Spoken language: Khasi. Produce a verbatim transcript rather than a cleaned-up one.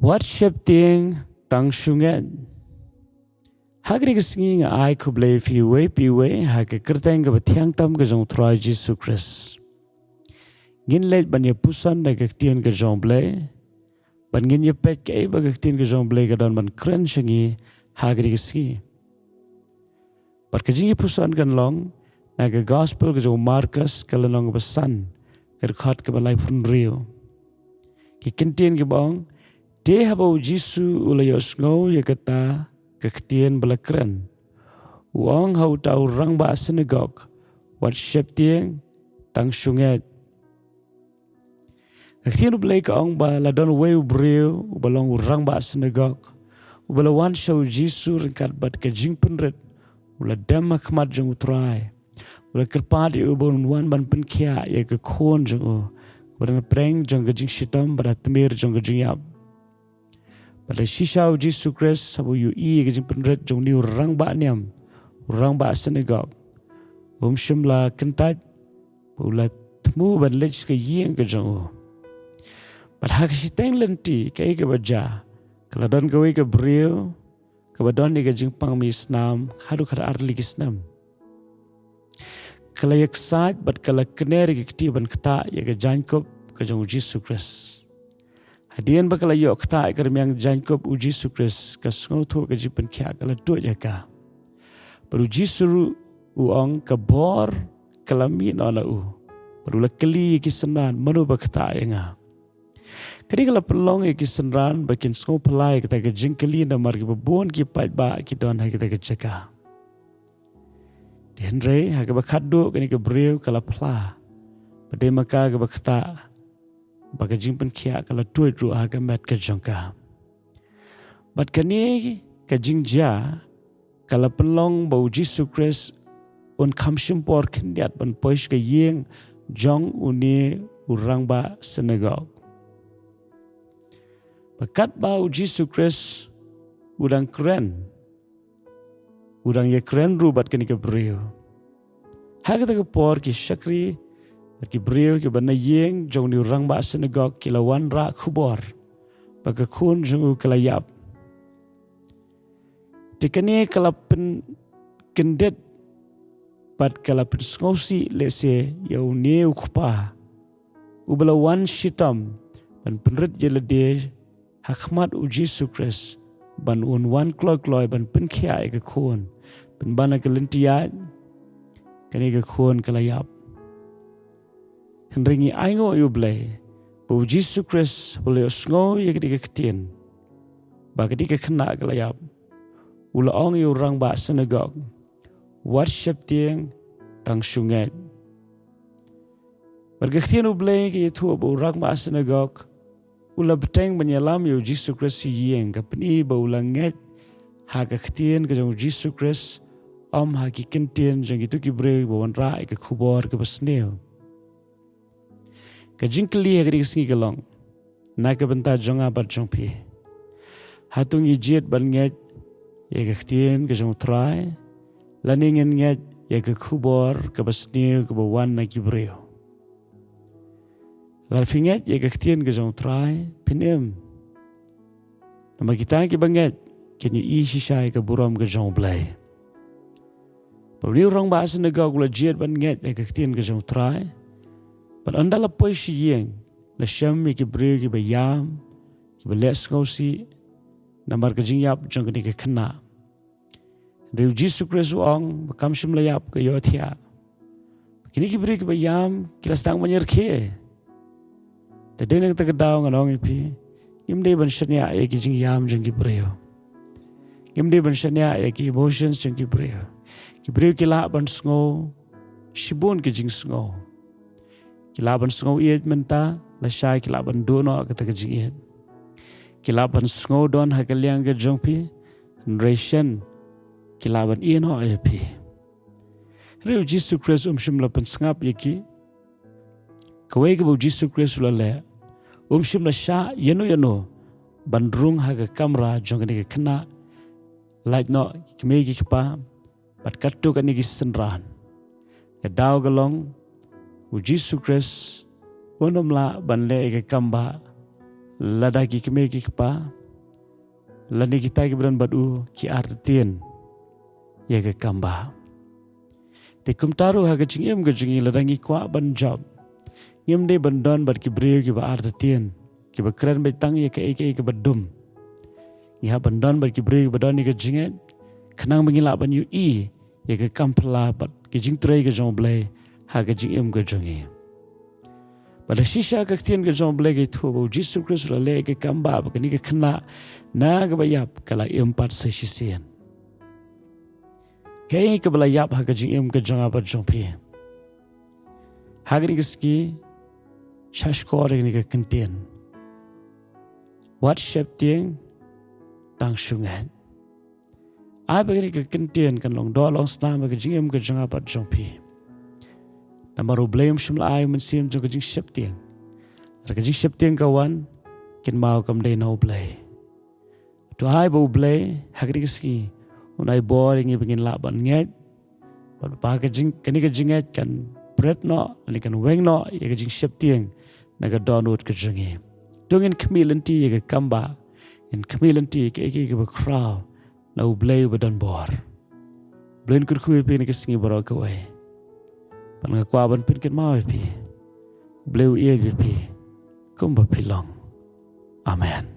Wat sheptieng tang shu ngeit. Ha kane ka sngi nga ai khublei ïa phi uwei pa uwei ha ka kyrteng kaba thiang tam ka jong U Trai Jisu Khrist. Ngin leit ban ïa puson da ka ktien ka jong U Blei, ban ngin ïa peit kaei ba ka ktien ka jong U Blei ka don ban kren sha ngi ha kane ka sngi. Bad ka jingïapuson kan long na ka gospel ka jong u Markos, ka lynnong kaba san, ka dkhot kaba laiphew hynriew. Ki kyntien kiba ong, te haba u Jisu u la ïohsngew ïa kata ka ktien ba la kren, u ong ha uta u rangbah synagog, wat sheptieng, tang shu ngeit. Ka ktien U Blei ka ong ba la don uwei u briew uba long u rangbah synagog, uba la wan sha u Jisu ryngkat bad ka jingpynrit, u la dem ha khmat jong U Trai, u la kyrpad ïa u ba un wan ban pynkhiah ïa ka khun jong u, ba dang ha pdeng jong ka jingshitom bad ha tmier jong ka jingïap. Bad la shisha u Jisu Khrist haba u ïohi ïa ka jingpynrit jong une u rangbah niam, u rangbah synagog, um shym la kyntait, ba u la thmu ban leit sha ka ïing ka jong u. Bad ha ka shiteng lynti kaei kaba jia, ka la don kawei ka briew kaba don ïa ka jingpang misnam haduh khatar tylli ki snem. Ka la ïaksaid bad ka la kner ïa ka kti ban ktah ïa ka jaiñkup ka jong u Jisu Khrist. Hadien ba ka la ïoh ktah ïa ka rmiang jaiñkup u Jisu Khrist, ka sngewthuh ka jingpynkhiah ka la tuid ha ka. Bad u Jisu ruh u ong, ka bor ka la mih noh na u. Bad u la kylli ïa ki synran, mano ba ktah ïa nga? Kane ka la pynlong ïa ki synran ba kin sngewphylla ïa kata ka jingkylli namar kiba bun ki paidbah ki don ha kata ka jaka. Te hynrei ha kaba khatduh kane ka briew ka la phla, ba dei ma ka kaba ktah, ba ka jingpynkhiah ka la tuid ruh ha ka met ka jong ka. Bad kane ka jingjia ka la pynlong ba u Jisu Khrist un kham shim por khyndiat ban poi sha ka ïing jong une u rangbah synagog. Ba katba u Jisu Khrist u dang kren, u dang ïakren ruh bad kane ka briew. Ha kata ka por ki shakri bad ki briew kiba na ïing jong une u rangbah synagog ki la wanrah khubor ba ka khun jong u ka la ïap. Te kane ka la pynkyndit bad ka la pynsngewsih lehse ïa une u kpa uba la wan shitom ban pynrit ïa lade ha khmat u Jisu Khrist, ban un wan kloi kloi ban pynkhiah ïa ka khun, pynban ha ka lynti ïaid kane ka khun ka la ïap. Hynrei ngi ainguh ïa U Blei ba u Jisu Khrist u la ïohsngew ïa kane ka ktien ba kane ka khynnah ka la ïap, u la ong ïa u rangbah synagog, wat sheptieng, tang shu ngeit. Bad ka ktien U Blei ka ïathuh ba u rangbah synagog u la bteng ban ïalam ïa u Jisu Khrist sha ïing, ka pyni ba u la ngeit ha ka ktien ka jong u Jisu Khrist, ym ha ki kyntien jong kito ki briew ba wanrah ïa ka khubor kaba sniew. Ka jingkylli ha kane ka sngi ka long, na ka bynta jong nga bad jong phi, hato ngi jied ban ngeit ïa ka ktien ka jong U Trai, lane ngin ngeit ïa ka khubor kaba sniew kaba wan na ki briew? Lada phi ngeit ïa ka ktien ka jong U Trai, phin im. Namar kita kiba ngeit kin ïohi shisha ïa ka burom ka jong U Blei. Bad une u rangbah synagog u la jied ban ngeit ïa ka ktien ka jong U Trai. Bad ynda la poi sha ïing, la shem ïa ki briew kiba ïam, kiba leh sngewsih namar ka jingïap jong kane ka khynnah. Hynrei u Jisu Khrist u ong ba kam shym la ïap, ka ïohthiah. Kine ki briew kiba ïam ki la sdang ban ïarkhie. Te dei na kata ka daw ngan ong ïa phi, ngim dei ban shaniah ïa ki jingïam jong ki briew. Ngim dei ban shaniah ïa ki emotions jong ki briew. Ki briew ki lah ban sngew shibun ki jingsngew. Ki lah ban sngew ïeit mynta, lashai ki lah ban duh noh kata ka jingïeit. Ki lah ban sngew don ha ka liang ka jong phi, hynrei shen ki lah ban ïeh noh ïa phi. Hynrei u Jisu Khrist um shym la pynsngap ïa ki. Kawei kaba u Jisu Khrist u la leh, um shym la shah ïano ïano ban rung ha ka kamra jong kane ka khynnah, lait noh ki kmie ki kpa bad katto katne ki synran. Ka daw ka long, u Jisu Khrist un ym lah ban leh ïa ka kam ba lada ki kmie ki kpa lane kita kiba don bad u ki artatien ïa ka kambah. Te kumta ruh ha ka jingim ka jong ngi, lada ngi kwah ban jop, ngim dei ban don bad ki briew kiba artatien, kiba kren beit tang ïa kaei kaei kaba dum. Ngi hap ban don bad ki briew kiba don ïa ka jingngeit, khnang ba ngin lah ban ïohi ïa ka kam phylla bad ka jingtrei ka jong U Blei ha ka jingim ka jong ngi. Bad shisha ka ktien ka jong U Blei ka ïathuh ba U Jisu Khrist u la leh ïa ka kambah, ba kane ka khynnah na kaba ïap ka la im pat sa shisien. Kaei kaba la ïap ha ka jingim ka jong nga bad jong phi? Ha kane ka sngi, sngap shuwa ïa kane ka kyntien: Wat sheptieng, tang shu ngeit. Ai ba kane ka kyntien kan long doh long snam ha ka jingim ka jong nga bad jong phi. Namar U Blei um shym la ai u mynsiem jong ka jingsheptieng. Lada ka jingsheptieng ka wan, kynmaw kam dei na U Blei. To ai ba U Blei ha kane ka sngi un ai bor ïa ngi ba ngin lah ban ngeit, bad ba ka jing, kane ka jingngeit kan pret noh, lane kan weng noh ïa ka jingsheptieng na ka dohnud ka jong ngi. To ngin khmih lynti ïa ka kambah, ngin khmih lynti ïa kaei kaei kaba khraw na U Blei uba don bor. U Blei un kyrkhu ïa phi ha kane ka sngi baroh kawei. Bad nga kwah ban pynkynmaw ïa phi, U Blei u ïeit ïa phi kumba phi long. Amen.